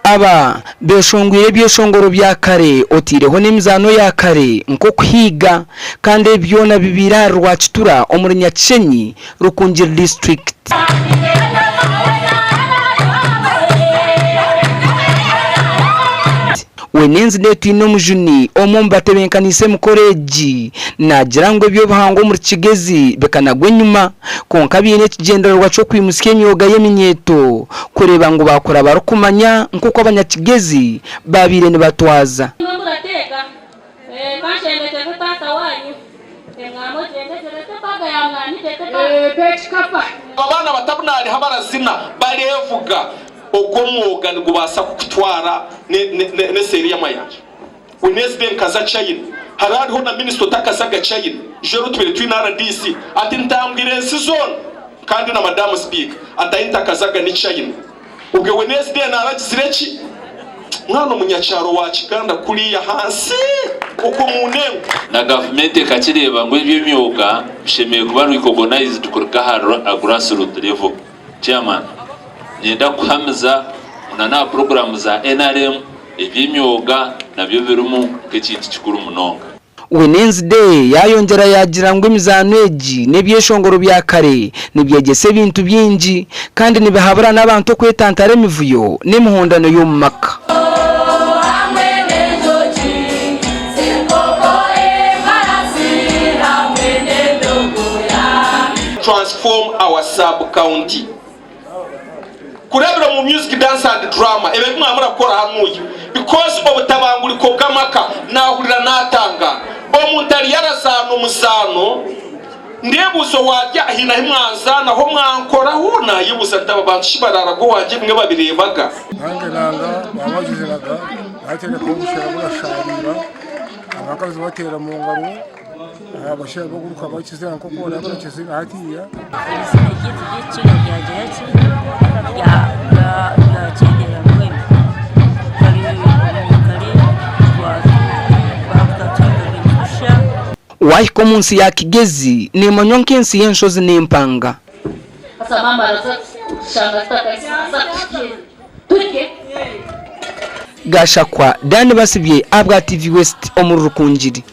Aba beeshongwire ebyeshongoro bya kare otaireho n'emizaano ya kare nk'okuhiiga kandi ebi byona bibaire ahari Rwakitura omuri Nyakishenyi, Rukungiri disiturikiti. Wenenzi Twinomujuni, omwe omu batebenkaniise emikoro egi, naagira ngu eby'obuhangwa omuri Kigezi bikanagwa enyima kwonka baine ekigyendererwa ky'okwimutsya emyoga y'eminyeeto kureeba ngu baakura barikumanya nk'oku Abanyakigezi baabaire nibatwaza. Abaana bato abu naariha barazina bareevuga. Ogwo omwoga nigubaasa kukutwara n'eseeri y'amayanja. Wednesday nkaza China. Hariho hariho na minisita otakazaga China. Ijo obu tubaire twine RDC ati ntambwire ensi zoona kandi na madamu sipiika ati ahi ntakazaga ni China. Obwe Wednesday naaragizire ki? Mwana omunyakyaro wa Kiganda kuriya ahansi okwo omu nengo. Na gavumenti ekakireeba ngu eby'emyoga bishemereire kuba recognized kuruga aha grassroot level. Chairman, niinyenda kukuhamiza ngu na n'aha puroguraamu za nrm eby'emyoga nabyo birimu nk'ekintu kikuru munonga. Wednesday yaayongyera yaagira ngu emizaano egi n'ebyeshongoro bya kare nibyegyesa ebintu bingi kandi nibihabura n'abantu okwetantara emivuyo n'emihondano y'omu maka. Transform our sub county kurabira omu music dance and drama ebyo ebi mwaba murakora hanuya because obutabanguriko bw'amaka nahurira natangara omuntu ariyo arazaana omuzaano ndebuuza owarya haine ahi mwanzaanaho mwankoraho nayebuuza nti aba bantu shi bararaga owangye ebimwe babireebaga. Nange nanga baba bagizinaga baterekaho obushera burasharira abakazi bateera mu ngaro. Abashaija baguruka bakizina nk'oku bariyo barakizina hatiiya. Ebizina byaitu by'ekikiga byagira ki byakyendera mbwenu kare kare bakatwitaga enjusha. Waahika omu nsi ya Kigezi neemanywa nk'ensi y'enshozi n'empanga. Gashakwa Dan Basibye ahabwa TV West omuri Rukungiri.